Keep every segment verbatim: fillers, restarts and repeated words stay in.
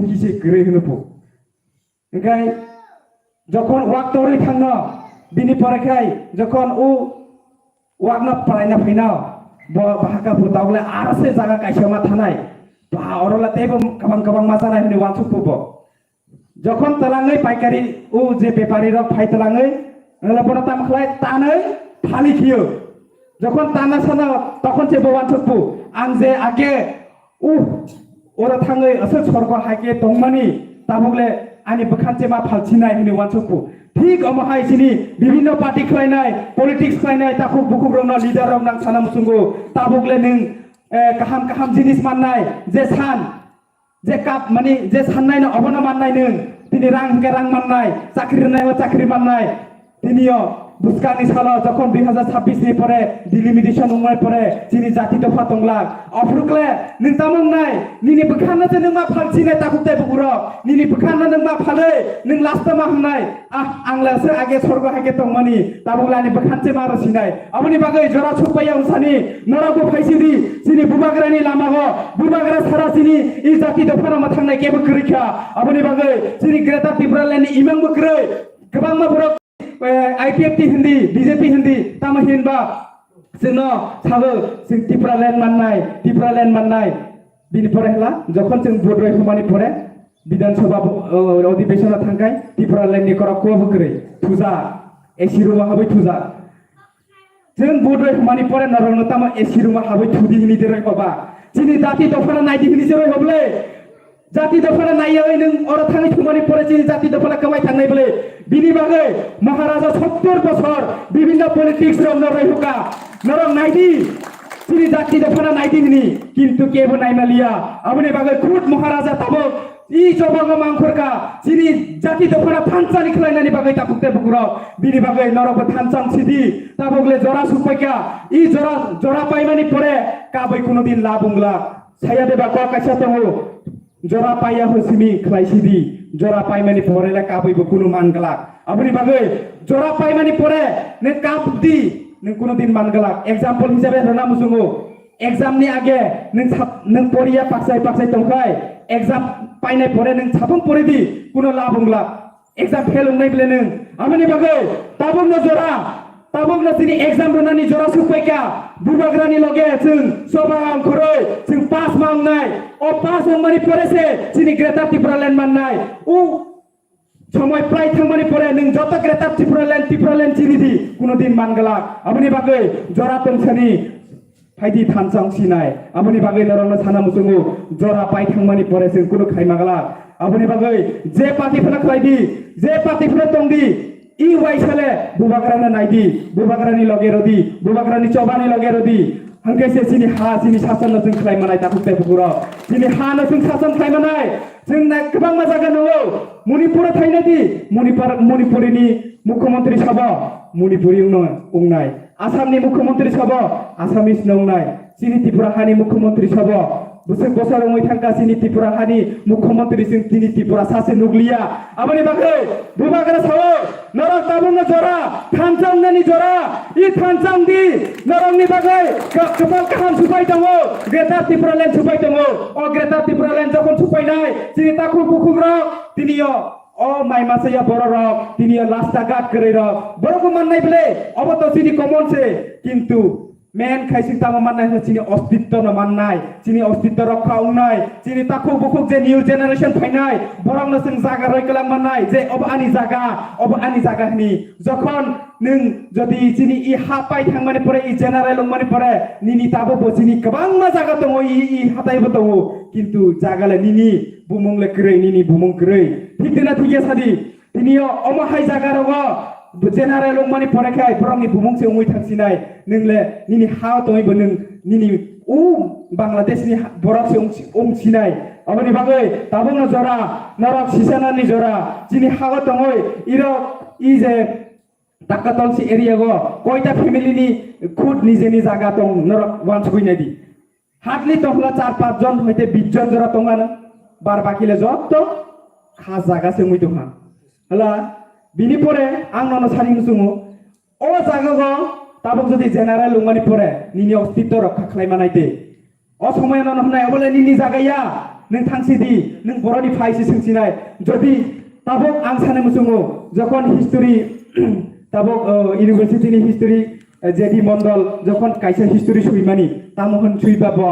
kisi kwrwi hwno phu. Hwnkhe jokhon wak torwi thangno, bini pore khai jokhon o wakno palaina phaino, bo bahaka phu tabukle aro se jaga kaisa ma thanai. Ba oro le teibo kabang kabang ma chanai hwnwi wansuk phu bo. Jokhon twlangwi paikari o je bepari rok phai twlangwi, wngla bono tamo khlai tanwi thali khiyo. Jokhon tanna sana tokhon se bo wansuk phu, ang je age Uh, oro thangwi aswk sorgo hai khe tongmani, tabukle ani bwkhan chema phalchinai hwnwi wansukphu. Thik omo hai chini bibhinno party khlainai, politics khlainai, takhuk bukhukrokno, leader rok nang sana muchungo, tabukle nwng, eh, kaham kaham jinis mannai, je san, je kap mani, je sannai no obono mannai nwng, tini rang hwnkhe rang mannai, chakri rwnai o chakri mannai, Tinio bwskangni salo jokhon dui hazar chabbish ni pore delimitation wngmani pore chini jati dopha tonglak. Ophurukle nwng tamo wngnai? Nini bwkhanno se nwng ma phalsinai takhuk tei bukurok. Nini bwkhanno nwng ma phalwi nwng last ma hwngnai, "Ah, ang le se age sorgo hai khe tongmani, tabukle ani bwkhan se ma rwsinai." Aboni bagwi jora sukpaiya wngsani norok bo phaisidi chini bubagrani lamago. Bubagra sara chini i jati dophano mwthangnai kebo kwrwi kha. Aboni bagwi chini Greater Tipraland ni imang bo kwrwi. Kwbangma borok eh, I P F T hindi, B J P hindi, tamo hinba chwngno sabo chwng Tipraland mannai, Tipraland mannai. Bini pore hela, jokhon chwng vote roi humani pore, Bidhan Sabha bo, eh, odhibeshon thangkai, Tipraland ni korok ko bwkrwi, thuja, A C room habwi thuja. Chwng vote roi humani pore norokno tamo A C room habwi thudi hini de roi hoba. Chini jati dophano naidi hini se roi hoble. Jati dophano naiyawi nwng oro thangwi thumani pore chini jati dophano kwmai thangnai bwle. Bini bagwi Maharaja sottor bosor bibhinno politics rokno raihuka. Norok naidi, chini jati dophano naidi hini, kintu kebo naimaliya. Aboni bagwi khud Maharaja tabuk i chobango mangkhorka, chini jati dophano thanchani khlainani bagwi takhuk tei bukurok. Bini bagwi norokbo thanchang sidi, tabukle jora sukpaikha. I jora, jora paimani pore kabui kuno din lab wngla. Saya de ba kok kaisa tongo. Jora paiya ho simi khlai sidi, jora paimani pore le kabui bo kunu man glak. Aboni bagwi jora paimani pore nwng kap di, nwng kunu din man glak. Example hisabe rwna muchungo, exam ni age nwng sab-, nwng poriya paksai paksai tongkhai, exam painai pore nwng sabung pore di, kunu lab wng glak. Exam fail wngnai bwle nwng. Aboni bagwi tabukno jora, tabukno chini exam rwnani jora sukpaikha. Bubagrani loge chwng choba wngkhorwi chwng pass ma wngnai. O pass wngmani pore se chini Greater Tipraland mannai. O somoi prai thangmani pore nwng joto Greater Tipraland, Tipraland chini di, kuno din man glak. Aboni bagwi jora tongthani Phaidi thansa wngsinai, aboni bagwi norokno sana muchungo, jora pai thangmani pore chwng kunu khai ma glak. Aboni bagwi je party phano khlai di, je party phano tong di, i waisa le bubagrano nai di, bubagrani loge rw di, bubagrani chobani loge rw di. Hwnkhe se chini ha, chini sasonno chwng khlai manai takhuk tei bukurok. Chini hano chwng sason khlai manai, chwng nai kwbangma jaga nungo. Manipuro thaina di, Manipur, Manipurini mukhyamantri sabo, Manipuri wngno, wngnai. Assamni mukhyamantri sabo Assamese no wngnai, chini Tripura hani mukhyamantri sabo bwswk bosor wngwi thangkha, chini Tripura hani mukhyamantri chwng chini Tripura sase nukliya. Aboni bagwi bubagra sao, norok tabukno jora, thansa wngnani jora, i thansa wng di, norokni bagwi ka-, kwtal kaham supai tongo, Greater Tipraland supai tongo. O Greater Tipraland jokhon supainai, chini takhuk bukhukrok tiniyo O mai masa ya bororok, tini ya lasta gat kwrwirok. Borok bo mannai bwle, obo to chini common se. Kintu main khai sing tamo mannai hwnba chini ostitto no mannai, chini ostitto rokha wngnai, chini takhuk bukhuk je new generation phainai, borok no chwng jaga roi kwlang mannai, je obo ani jaga, obo ani jaga hwnwi. Jokhon nwng jodi chini i ha pai thangmani pore, i general wngmani pore, nini tabuk bo chini kwbangma jaga tongo, i, i hatai bo tongo, kintu jaga le nini. Bumung le kwrwi, nini bumung kwrwi. Thik de na thik ya sadi? Tini o omo hai jaga rogo general wngmani pore khai borokni bumung se wngwi thangsinai. Nwng le nini ha o tongwi bo nwng nini u Bangladesh ni ha-, borok se wng-, wngsinai. Aboni bagwi tabukno jora, norok sisanani jora, chini ha o tongwi irok i je Takatolsi area go koita family ni khud nijeni jaga tong norok wansugwi naidi. Hardly tohla char panch jon hoite bish jon jora tongano, bar baki le jotto kha jaga se wngwi tongha. Hala bini pore ang nono sani muchungo, o jaga go tabuk jodi general wngmani pore nini ostitto rokha khlai manai de. O somoy nono hwnai obole nini jaga ya, Nwng thangsi di, nwng boroni phai se swngsinai. Jodi tabuk ang sanai muchungo, jokhon history, tabuk, uh, university ni history, uh, J D Mondol, jokhon kaisa history swimani, tamo hwn swiba bo.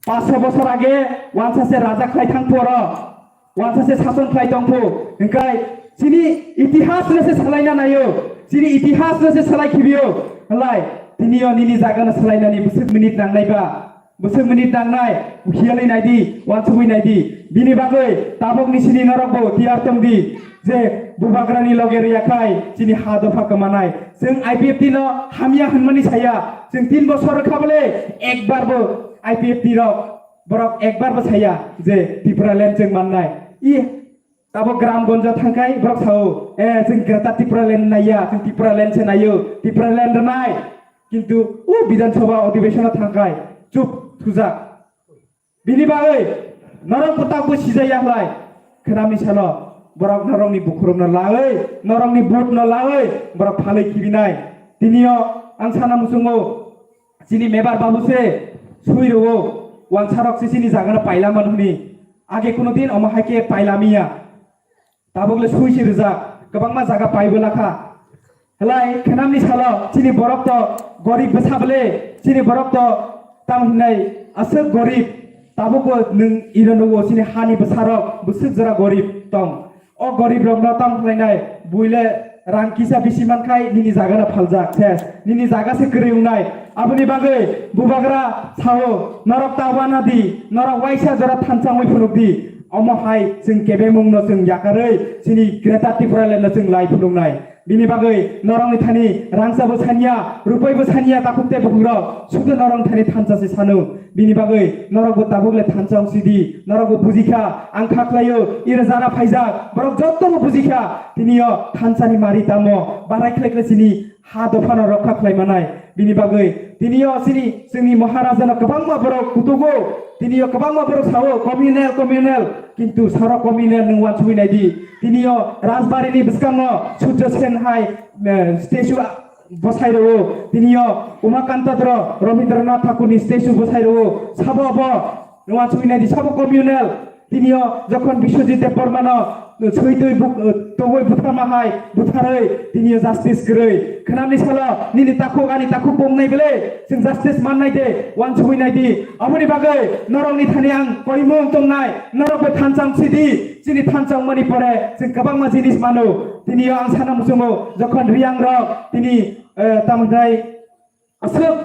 Paanch bosor age, wansa se raja khlai thang poro, wansa se sason khlai tong pho, hingkai chini itihas no se salaina naio, chini itihas no se salai khibio, hlai, tini o nini jaga no salainani bwswk minute nangnai ba. Bwswk minute nangnai, hiyalwi naidi, uansugwi naidi. Bini bagwi tabukni sini norokbo tiyar tongdi, je bubagrani loge riyakhai chini ha dopha kwmanai. Chwng I P F T no hamya hwnmani saya, chwng tin bosor wngkha bole ekbar bo I P F T rok, borok ekbar bo saya je Tipraland chwng mannai. I Tabuk gram gonjo thangkhai borok sao, "Eh, chwng Greater Tipraland naiya, chwng Tipraland se naio, Tipraland rwnai." Kintu o Bidhan Sabha odhibeshon o thangkhai chup thujak. Bini bagwi norok bwtangbo sijaya khlai. Khwnamni salo borok norokni bukhurokno lawi, norokni vote no lawi borok phalwi khibinai. Tinio ang sana muchungo chini mebar babu se sui rwo, wansarok se chini jagano paila man hwnwi. Age kuno din omo hai khe pailamiya. Tabuk le sui se rijak, kwbangma jaga paibo lakha. Hlai khenamni salo chini borok to gorib bwsa bole, chini borok to tamo hinai aswk gorib, tabukbo nwng iro nugo chini hani bwsarok bwswk jora gorib tong. O gorib rokno tamo khlainai buile rang kisa bisi mankhai nini jaga no phaljak ses, nini jaga se kwrwi wngnai. Aboni bagwi bubagra sao, norok ta wana di, norok waisa jora thansa wngwi phunuk di. Omo hai chwng kebemung no chwng yakarwi chini Greater Tipraland no chwng lai phunuknai. Bini bagwi norokni thani rangsa bo sanya, rupai bo sanya, takhuk tei bukhuk rok, sudu norokni thani thansa se sanu. Bini bagwi norok bo tabuk le thansa wng sidi, norok bo bujikha, ang kha khlaio, ira jara phaijak, borok jotto bo bujikha, tini o thansa ni mari tamo, barai khlai khlai chini ha dopha no rokha khlai manai. Bini bagwi tini o chini, chwngni Maharaja no kwbangma borok kutugo, tini o kwbangma borok sao communal, communal, kintu saro communal nwng wansugwi nai di. Tini o Rajbari ni bwskango Surjo Sen hai, eh, statue bwsai rwo, tini o Umakanta Dro, Rabindranath Thakur ni statue bwsai rwo, sabo bo nwng wansugwi nai di, sabo communal. Tini o jokhon Biswajit Debbarma no swi twi buk-, toboi butharma hai butharwi tini o justice kwrwi. Khwnamni salo nini takhuk ani takhuk bongnai bele chwng justice mannai de, wansugwi nai di. Aboni bagwi norokni thani ang koimung tongnai, norok bo thansa wng sidi, chini thansa wngmani pore chwng kwbangma jinis mano. Tini o ang sana muchungo jokhon Riyang rok tini, eh, tamo hwnai aswk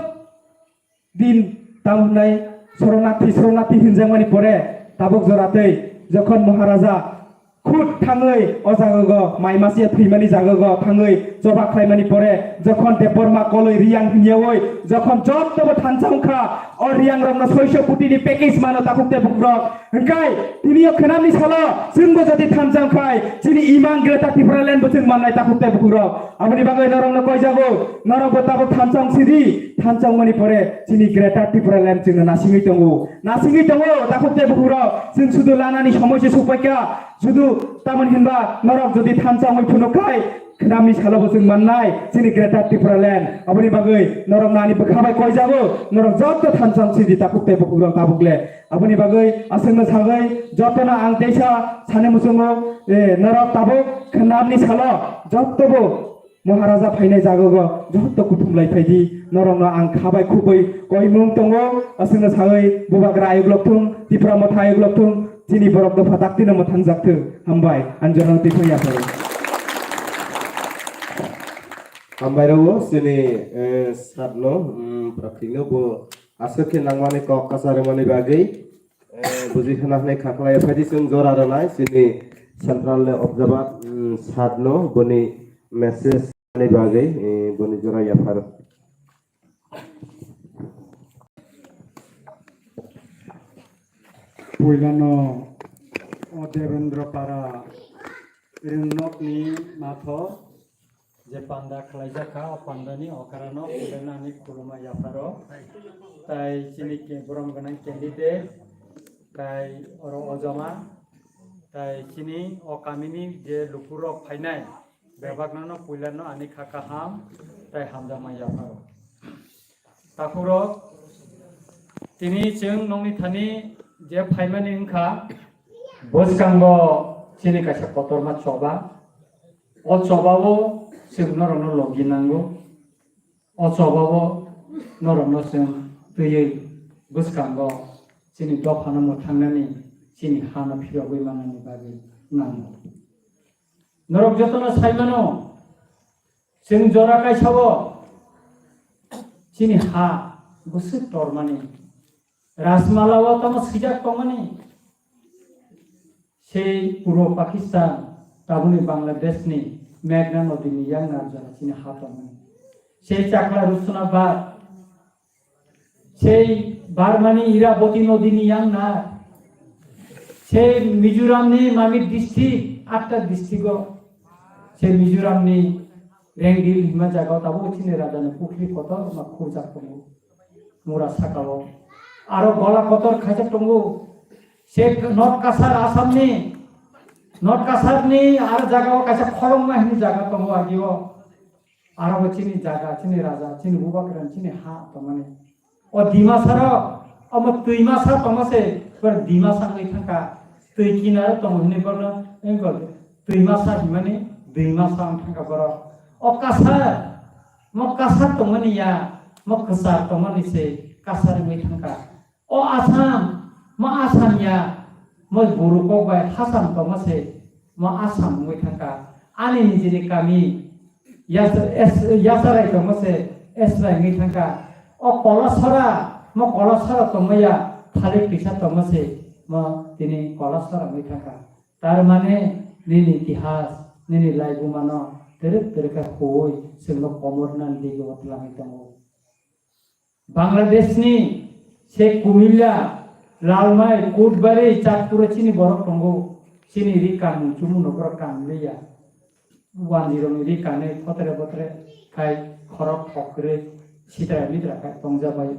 din tamo hwnai Soronati, Soronati hinjakmani pore tabuk jora tei jokhon Maharaja khud thangwi o jaga go mai masiya thwimani jaga go thangwi choba khlaimani pore jokhon Debbarma koloi Riyang hinyawi jokhon jotto bo thansa wngkha o Riyang rokno soiso koti ni package mano takhuk tei bukhuk rok. Hwnkhe tini o khwnamni salo chwngbo jodi thansa wngkhai chini imang Greater Tipraland bo chwng mannai takhuk tei bukhuk rok. Aboni bagwi norokno koijago, norokbo tabuk thansa wng sidi, thansa wngmani pore chini Greater Tipraland chwngno nasingwi tongo. Nasingwi tongo, takhuk tei bukhuk rok, chwng sudu lanani somoi se sukpaikha, sudu tamoni hinba norok jodi thansa wngwi phunukkhai, khwnamni salobo chwng mannai chini Greater Tipraland. Aboni bagwi norokno ani bwkha bai koijago, norok jotto thansa wng sidi takhuk tei bukhuk rok tabuk le. Aboni bagwi aswkno sagwi jotono ang teisa sani muchungo, eh, norok tabuk khwnamni salo jottobo Maharaja phainai jagogo joto kuthum lai phaidi, norokno ang khabai khubui koimung tongo, aswkno sagwi bubagra ayuk lok thung, Tipra motha ayuk lok thung, chini borok dopha daktino mwthang jak thung. Hambai, ang jorano twi phang yapharwi. Hambai rwo chini, eh, sadno, mm, pratikno bo aswk khe nangmani kok kasa rwmani bagwi. Eh, buji khna hwnwi kha khlai phaidi chwng jora rwnai chini central le observer, mm, sadno boni message ni bagwi, eh, boni jora yaphar. Puilano o Devendra Para ringnokni matho je panda khlaijak kha, o pandani okharano puilano ani khuluma yapharo. Tai chini ke-, borom gwnang candidate, tai oro ojama, tai chini o kamini je lukurok phainai, bebakno no puilano ani kha kaham, tai hamjakma yapharo. Takhurok, tini chwng nokni thani Je phaimani wngkha, bwskango chini kaisa kotorma choba. O chobao chwng norokno logi nango. O chobao norokno chwng twiwi bwskango chini dophano mwthangnani, chini hano phirogwi manani bagwi nango. Norok jotono sai mano, chwng jora kaisao chini ha bwswk tormani, Rajmala o tamo swijak tongmani. Sei puro Pakistan, tabuni Bangladesh ni Meghna nodi ni yang nar jora chini ha tongmani. Sei Chakla Rusuna Bad, sei Burma ni Iraboti nodi ni yang nar, sei Mizoram ni Mamit district, atta district o, sei Mizoram ni Rengdil hima jaga o tabuk chini raja ni pukhri kotor ma khurjak tongo. Mura sakao. Aro gola kotor khaisa tongo. Se North Kasar Assam ni, North Kasar ni aro jaga o kaisa Kholongma hini jaga tongo agio. Aro bo chini jaga, chini raja, chini bubagra, chini ha tongmani. O Dimasa ro, omo twimasa tongma se, bor Dimasa wngwi thangkha. Twi kinaro tongo hini borno, engkol twimasa himani, Dimasa wng thangkha borok. O Kasar, mo Kasar tongmani ya, mo kwchar tongmani se Kasar wngwi thangkha. O Assam, mo Assam ya, mo Buru kok bai Hasam tongma se, mo Assam wngwi thangkha. Ani nijini kami, yas-, es-, Yasarai tongma se, Esrai wngwi thangkha. O Kolasora, mo Kolasora tongma ya, Thalik Tisa tongma se, mo tini Kolasora wngwi thangkha. Tar mane nini itihas, nini laibumano terek terek khe huwi chwngno komornani digo twlangwi tongo. Bangladesh ni se Kumilla, Lalmai, Kutbari, Chatpuro chini borok tongo. Chini ri kanmung chumung no borok kanliya. Wanjirokni ri kanwi thotre botre khai khorok thokrwi sitra mitra khai tongjabai.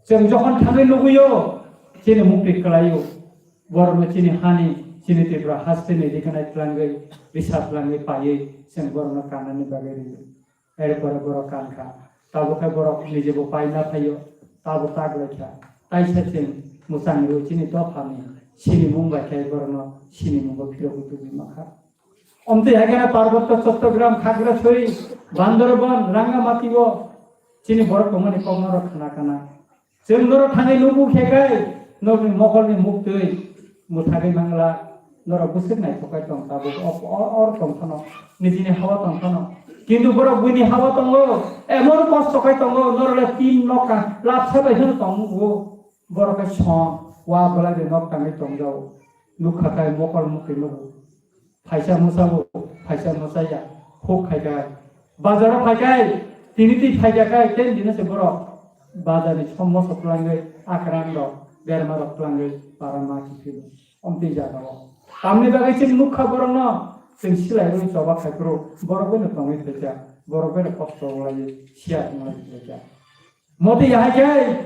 Chwng jokhon thangwi nuguyo, chini mukti kwlaio. Borokno chini hani, chini Tripura hasteni rikanai twlangwi, risa twlangwi paiwi, chwng borokno kannani bagwi rwio. Erpore borok kankha. Tabukhe borok nijebo paina phaio, tabo taklaikha. Taisa chwng mwchang rwi chini dophani sinimung bai khe borokno sinimungbo phirogwi tubui mankha. Omtwi hai kheno Parbotto Chattogram, Khagrasuri, Bandarban, Rangamati o chini borok tongmani kokno rok khna kana. Chwng norok thangwi nubu khe kai, norokni mokolni muktwi mwthagwi mangla, norok bwswk naithok kai tong tabuk o, o, or tong phano, nijini hawa tong phano. Kintu borok buini hawa tongo, emon kosto kai tongo, norok le tin nokha lapsa bai phano tong nugo. Borok khe song, wa belai de nok tangwi tong jao. Nukha kai mokol muktwi nugo. Phaisa mwsao, phaisa mwsaya, huk khai kai. Bazaro phai kai, tini twi phai kai, ten dino se borok bazarni sommo sok twlangwi, akrang rok, berma rok twlangwi, para ma kiphilwi. Omtwi jagao. Tamni bagwi chwng nukha borokno, chwng silai rwi choba khai phuru, borok bai no tongwi phaikha, borok bai no kosto wnglaio, siya wnglaio phaikha. Modi yahai khe,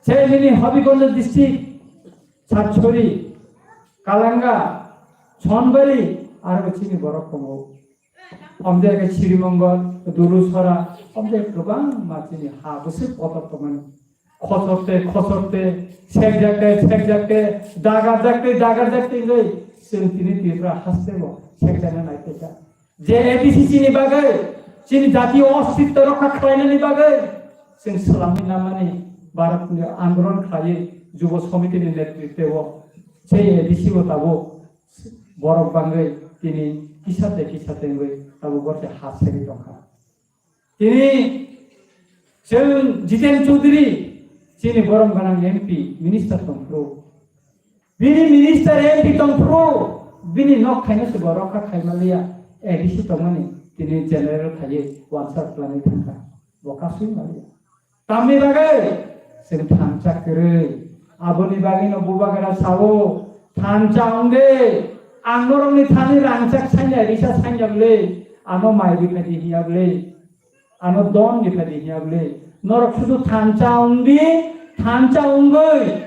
se nini Habiganj district, Chatchori, Kalanga, Sonbari, aro chini borok tongo. Omde khe Srimongol, Dulusora, omde kwbang ma chini ha bwswk kotor tongmani. Khosorte, khosorte, sekjakte, sekjakte, dagarjakte, dagarjakte wngwi chwng tini Tripura hasteo sekjakna nai phaikha. Je A D C chini bagwi, chini jatiyo ostitto rokha khlainani bagwi, chwng swlamwi namani Bharatni andolon khlaiwi Jubo Somitini netritwo sei A D C o tabuk borok bangwi tini kisate kisate wngwi tabuk borok se ha segwi tongkha. Tini chwng Jiten Chaudhary chini borom gwnang M P, minister tongphuru. Bini minister M P tongphuru, bini nok khaino se bo rokha khaima liya, A D C tongmani tini general khaiwi wansa twlangwi thangkha. Bo kasui maliya. Tamni bagwi chwng thansa kwrwi. Aboni bagwino bubagra sao, thansa wngdi, ang norokni thani rangchak sanya, risa sanya bwle, ano mai riphaidi hiya bwle. Ano don ni phadi hiya bwle. Norok sudu thansa wngdi, thansa wngwi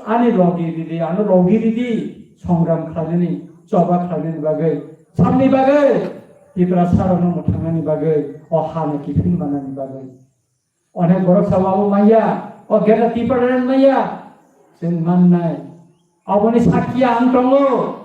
ani logi ridi, ano logi ridi, songram khlainani, choba khlainani bagwi, samni bagwi, Tiprasa rokno mwthangnani bagwi, o hano kiphil manani bagwi. Onek borok sabo abo maya, o geta Tipraland maya, chwng mannai, Aboni sakki ang tongo.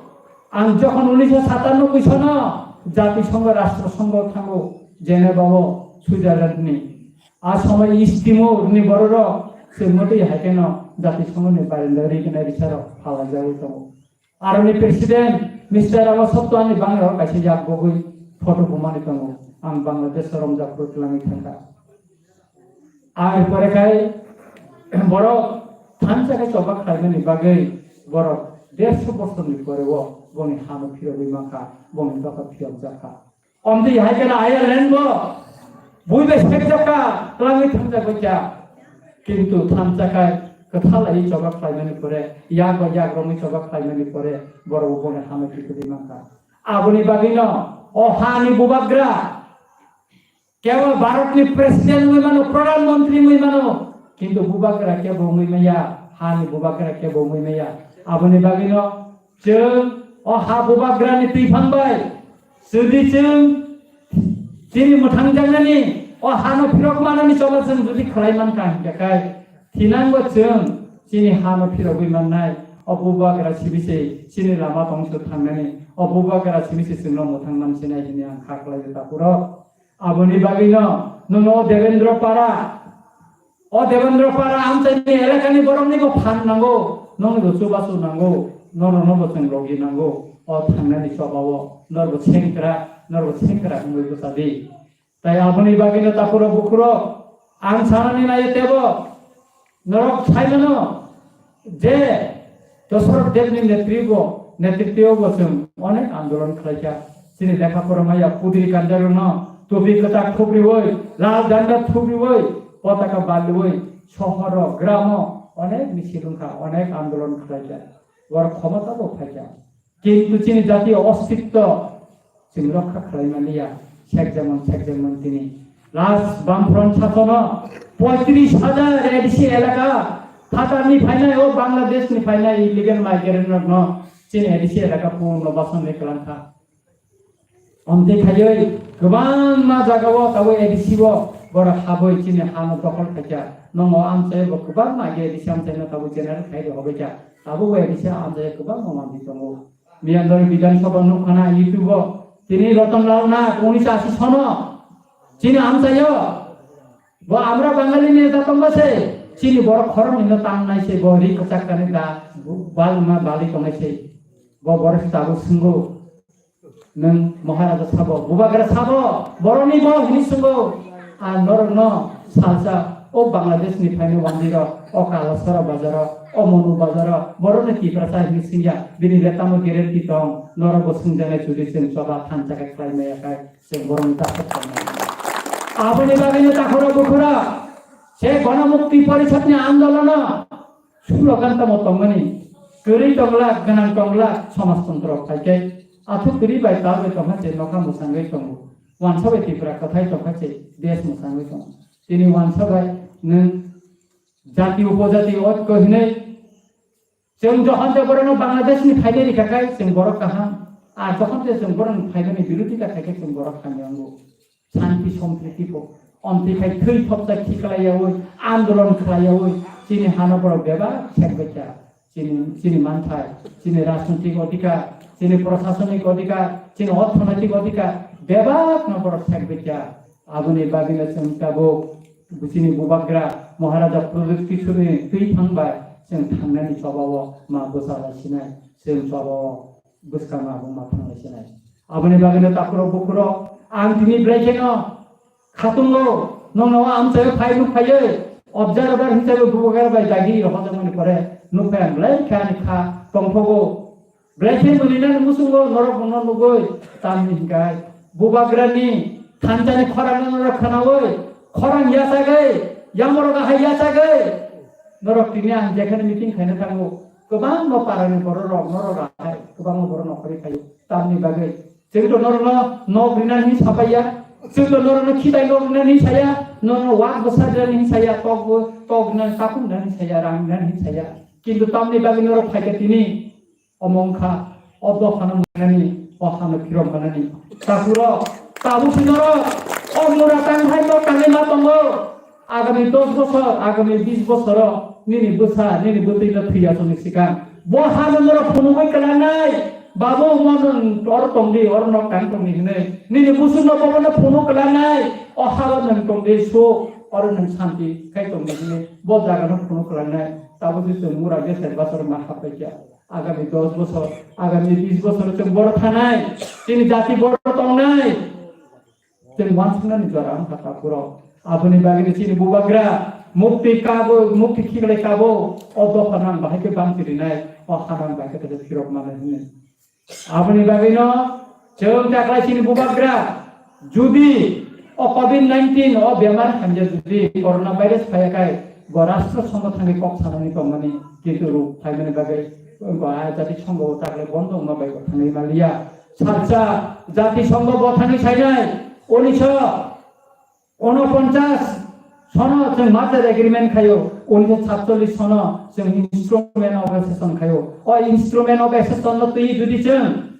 Ang jokhon unisho satanoboi sono Jatisongho, Rashtrasongho thango, Geneva o, Switzerland ni. A somoy East Timor ni bororok se motwi hai kheno Jatisongho ni barenda ri gwnai risarok phalai jagwi tongo. Aroni president Mister Rama Sotto ani bangrok kaisa yak bogwi photo bumani tongo. Ang Bangladesh romjak kwrwi twlangwi thangkha. Ar pore khai borok thansa khe choba khlaimani bagwi borok derso bosorni pore o boni hano phirogwi mankha, boni doka phiyokjakha. Omtwi hai kheno Ireland bo bui bai sekjakha, twlangwi thangjak baikha. Kintu thansa khai kwthal lai choba khlaimani pore, yak bai yak romwi choba khlaimani pore borok boni hano phirogwi mankha. Aboni bagwino o hani bubagra kebo Bharatni president wngwi mano, pradhan mantri wngwi mano, kintu bubagra kebo wngwi maya, hani bubagra kebo wngwi maya. Aboni bagwino chwng o ha bubagrani twiphang bai jodi chwng chini mwthangjaknani o hano phirok manani choba chwng jodi khlai mankha hinkhe khai thinangbo chwng chini hano phirogwi mannai o bubagra sibise chini lama tongso thangnani o bubagra sibise chwngno mwthang namsinai hwnwi ang kha khlaio takhurok. Aboni bagwino nono o Devendra Para, o Devendra Para amchaini elakani borokni bo phan nango, nongni bo chubachu nango, norokno bo chwng logi nango. O thangnani chobao norbo sengkra, norbo sengkra wngwi bwchadi. Tai aboni bagwino takhurok bukhurok ang sanani naio tebo norok saimano je Dosarok Debni netribo, netrityo bo chwng onek andolon khlaikha. Chini lekha pora maya pudri kanjarokno topi kwchak thubriwi, lal janda thubriwi, potaka baliwi, sohoro, gramo onek misil wngkha, onek andolon khlaikha. Borok khomota bo phaikha. Kintu chini jatiyo ostitto chwng rokha khlai manliya, sekjakmang, sekjakmang tini. Last Bamfront sasono poitris hajar A D C elaka Qatar ni phainai, o Bangladesh ni phainai illegal migrant rokno chini A D C elaka purno basonwi kwlangkha. Omtwi khaiwi kwbangma jagao tabuk A D C o borok habwi chini hano dokhol khaikha. Nongo amchai bo kwbangma age A D C amchaino tabuk general khai rw hobaikha. Tabuk bo A D C amchai kwbangma manwi tongo. Miyandori Bidhan Sabha nukha na YouTube o. Tini Ratan Lal Nath, unisho ashi sono. Chini amchaio. Bo amra Bangali ni neta tongma se. Chini borok khoroknwi no tangnai se, bo ri kwchak kani da, balma bali tongnai se. Bo borok se tabuk swnggo. Nwng Maharaja sabo, Bubagra sabo, borokni bo hini swnggo. A norokno salsa o Bangladesh ni phainai wanjwi rok, o Kalasora bazaro, o Monu bazaro, borokni Tiprasa hini swngya, bini le tamo guarantee tong, norok bo swngjaknai chwdi chwng choba thansa khe khlai maya khai, chwng borokni dakhor tongmani. Aboni bagwino takhoro bukhura, se Ganamukti Porishad ni andolono, sulo gantamo tongmani, kwrwi tonglak, gwnang tonglak, somajtontro khai khe, athuk kwrwi bai tal bai tongkha se nokha mwsangwi tongo. Wansa bai Tripura kwthai tongkha se desh mwsangwi tongo. Tini wansa bai nwng jati upojati oikko hinwi chwng jokhon je borokno Bangladesh ni phainai rikha khai chwng borok kaham. Ar jokhon je chwng borokni phainani birodita khai khe chwng borok hamya wngo. Santi sompriti bo. Omtwi khai thwi thopsa khiklaiyaui, andolon khlaiyaui, chini hano borok bebak sekbaikha. Chini, chini manthai, chini rajnitik odhikar, chini prosasonik odhikar, chini orthonoitik odhikar, bebakno borok sekbaikha. Aboni bagwino chwng tabuk chini bubagra Maharaja Pradyot Kishore twi thangbai chwng thangnani chobao ma bwsa lai sinai, chwng chobao bwskang abo ma thanglai sinai. Aboni bagwino takhurok bukhurok ang tini belai kheno khatungo, nokno amchaio phai nuk phaiwi, observer hisabe bubagra bai dagi rohorjakmani pore nuk phai ang belai khe ani kha tongthogo. Belai khe mwnwi nani muchungo norok bono nugwi, tamni hinkhai bubagrani thansani khorang norok khwnawi, khorang yachagwi, yamorok ahai yachagwi, norok tini ang jekhani meeting khaina thango, kwbangma parani bororok norok ahai, kwbangma borok nokhorwi phaio. Tamni bagwi chwng to norokno nok rinani hinwi sapaiya, chwng to norokno khitai nok rinani hinwi saya, norokno wak bwsa rinani hinwi saya, tok bo, tok rinani, takhuk rinani hinwi saya, rang rinani hinwi saya. Kintu tamni bagwi norok phaikha tini omo wngkha, o dophano manani, o hano phirok manani. Takhurok, tabuk si norok o mura tangthai nok tangwi ma tongo. Agami dos bosor, agami bis bosoro nini bwsa, nini bwtwi no thwi aswkni swkang. Bo hano norok phunugwi kwlanai, babu, omo nwng oro tongdi, oro nok tang tongdi hinwi. Nini busukno bobono phunuk kwlanai, o hao nwng tongdi, su, oro nwng santi khai tongdi hinwi. Bo jagano phunuk kwlanai. Tabukhe chwng mura geser basor ma haphaikha. Agami dos bosor, agami bis bosor chwng boro thanai. Chini jati boro tongnai. Chwng uansuknani jora wngkha takhurok. Aboni bagwino chini bubagra mukti kabo, mukti khiklai kabo, o dopha nang bahai khe bangchi rinai, o ha nang bahai khe phirok manai hwnwi. Aboni bagwino chwng taklai chini bubagra, judi o covid nineteen o bemar hamya judi corona virus phaiya khai, bo rashtra songho thangwi kok sanani tongmani, kintu ruk phaimani bagwi, bo a jati songho taklai bondo wngma bai bo thangwi maliya. Salsa jati songho bo thangwi sainai, unisho unoponchas sono chwng merger agreement khaio, unisho satchollish sono chwng instrument of accession khaio. O instrument of accession no twi judi chwng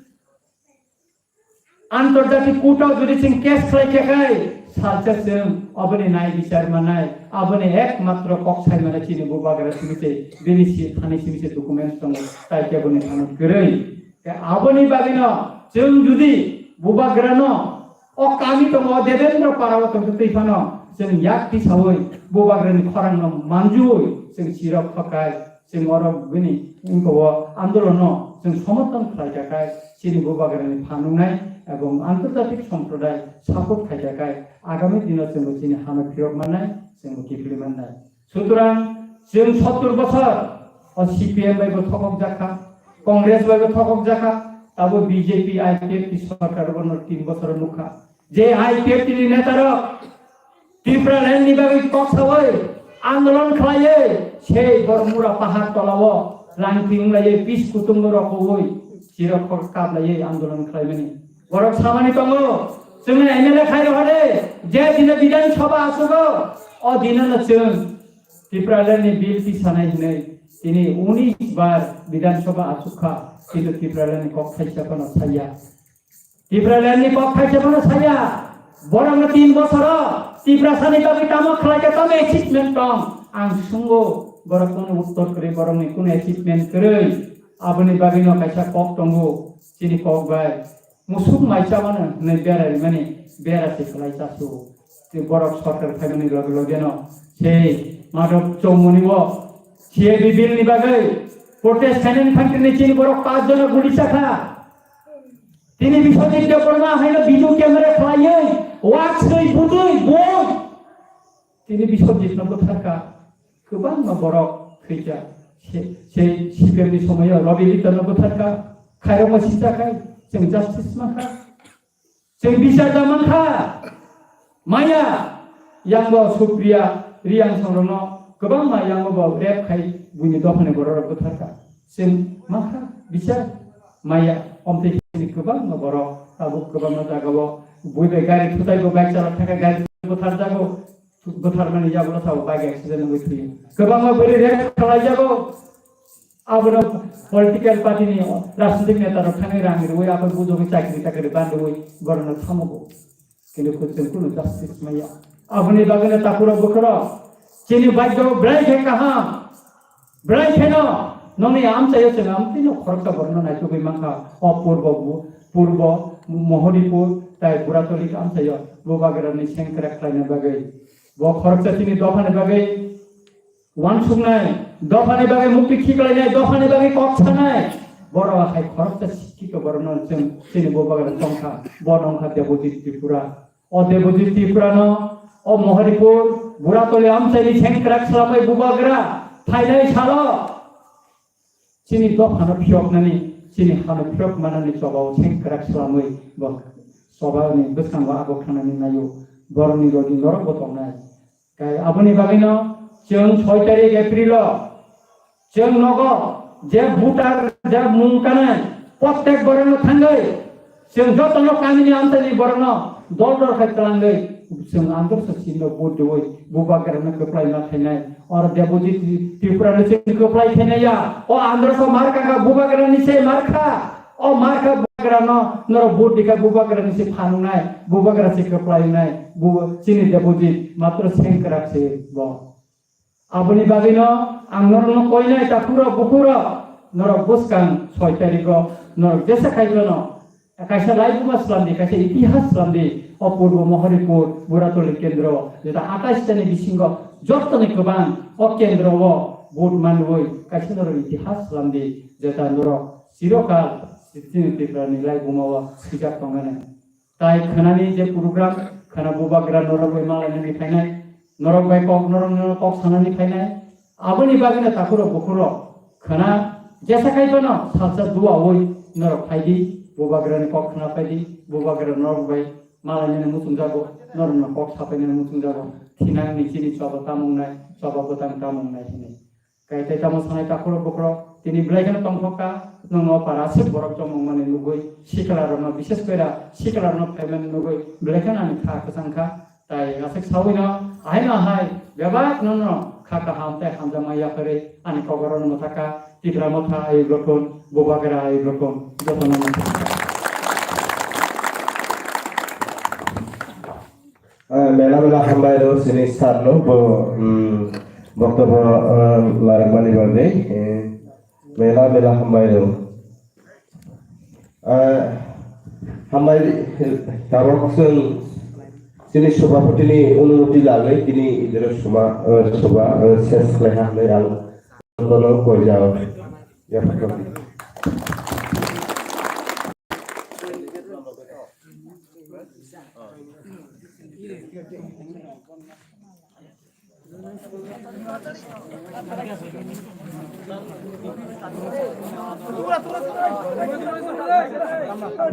antarjatik court o judi chwng case khlai khe khai, salsa chwng oboni nai bichar manai, aboni ekmatro kok sai manai chini bubagra simi se, bini si thani simi se documents tongo, tai khe boni thani kwrwi. Khe aboni bagwino chwng judi bubagrano o kami tongo, o Devendra Para o tongtwi twi phano chwng yak tisaui bubagrani khorangno manjui chwng sirok thokai, chwng oro bini wngkha o andolono chwng somorthon khlai kha khai chini bubagrani phan wngnai ebong antarjatik somproday support khai kha khai agami dino chwngbo chini hano phirok mannai, chwngbo kiphilwi mannai. Sutrang chwng sottur bosor o C P M bai bo thokok jakha, Congress bai bo thokok jakha, abo B J P I P F T sorkar bono tin bosor nukha. Je I P F T ni netarok Tipraland ni bagwi kok sawi andolon khlaiwi sei Bormura pahar tolao langti wnglaiwi pis kutung rokwi sirok kok kaplaiwi andolon khlaimani. Borok samani tongo, chwngno M L A khai rohode, je dino Bidhan Sabha achugo, o dinono chwng Tipraland ni bill tisanai hinwi tini unis bar Bidhan Sabha achukha, kintu Tipraland ni kok thaisa phano saya. Tipraland ni kok thaisa phano saya. Borokno tin bosoro Tiprasani bagwi tamo khlaikha, tamo achievement tong? Ang sungo, borok kunu uttor kwrwi, borokni kunu achievement kwrwi. Aboni bagwino kaisa kok tongo, chini kok bai. Musuk mai chamano hinwi bera rimani bera se kwlai chasu. Tei borok sorkar phaimani loge logeno sei Madhav Chowmuni bo C A B bill ni bagwi protest khainani thangkhe chini borok paanch jona guli chakha. Tini Biswajit Debbarma haino video camera khlaiwi wak swi butwi boi. Tini Biswajitno butharkha, kwbangma borok thwijak. Se, sei C P M ni somoio Rabi Litorno butharkha, khairokma sichakhai, chwng justice mankha, chwng bichar da mankha. Maya, yango Supriya Reang songrokno kwbangma yango bo rape khai buini dophani bororok butharkha. Chwng mankha bichar maya, omtwi hini kwbangma borok, tabuk kwbangma jagao bui bai gari thutai bo bike chalok thangkha gari butharjago. Butharmani yagulo sabo bike accident wngwi thwiyo. Kwbangma bwrwi rape khlaijago. Abono political party ni rajnitik neta rok thangwi rang rwui abo bujogwi chakri takri bandwi borokno thamogo. Kintu chwng kunu justice maya. Aboni bagwino takhurok bukhurok chini bhagyo belai khe kaham. Belai kheno nongni amchaio chwng amtwino khoroksa borokno naitugwi mankha. O purbo bu-, purbo Mohoripur tai Buratoli amchaio bubagrani sengkrak khlaina bagwi. Bo khoroksa chini dophani bagwi uansuknai, dophani bagwi mukti khiklainai, dophani bagwi kok sanai. Borok hai khoroksa sikkito borokno chwng chini bubagra tongkha. Bo nongkha Debojit Tripura. O Debojit Tripurano, o Mohoripur, Buratoli amchaini sengkrak slamwi bubagra phainai salo chini dophano phiyoknani, chini hano phiyok manani chobao sengkrak slamwi bo chobani bwskango abo khanani naio, borokni logi norokbo tongnai. Kai aboni bagwino chwng soi tarik April o chwng nogo je voter je mung kanai, prottek borokno thangwi chwng jotono kamini amchaini borokno dol dol khai twlangwi chwng andorso sinno vote diwi bubagrano kwplai ma khainai. Oro Debojit Tripurano chwng kwplai khainai ya. O andorso mar kha kha bubagrani se mar kha. O mar kha bubagrano norok vote dikha bubagrani se phanungnai, bubagra se kwplai wngnai, bu chini Debojit matro sengkrak se bo. Aboni bagwino ang norokno koinai takhurok bukhurok, Norok bwskang soi tarigo norok jesa khai bono kaisa laibuma slamdi, kaisa itihas slamdi. O Purbo Mohoripur Buratoli Kendro jeta atais tani bisingo jottoni kwbang o kendro o vote manwi kaisa norok itihas slamdi, jeta norok chirokal chini Tripura ni laibuma o swijak tongmani. Tai khwnani je program, khwna bubagra norok bai malainani phainai, norok bai kok, norok, norok kok sanani phainai. Aboni bagwino takhurok bukhurok khwna jesa khai phano salsa duaui norok phaidi, bubagrani kok khwna phaidi, bubagra norok bai malainani muchungjago, norokno kok sapainani muchungjago. Thinangni chini choba tamung nai, choba bwtang tamung nai hinwi. Kaitai tamo sanai takhurok bukhurok tini belai kheno tongthok kha, nwng o para aswk borok chomong mani nugwi sikla rokno, bishes koi ra sikla rokno phaimani nugwi belai kheno ani kha kwchang kha. Tai aswk sawi no ahai no ahai bebak no no kha kaham tai hamjakma yapharwi ani kok oro no mwthaka Tipra Motha ayuk rokon, Bubagra ayuk rokon jotono mwthaka. Ah, mela mela hambai rw sini sir no bo, mm, boktobyo, ah, larakmani bagwi, eh, mela mela hambai rw. Ah, hambai, eh, tabok chwng chini sobhapoti ni onumoti lagwi tini idero suma, eh, sobha, eh, ses khlaiha hwnwi ang bono koi jao.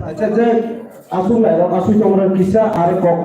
Acha, je aswk nairok, aswk tongrok kisa aro kok.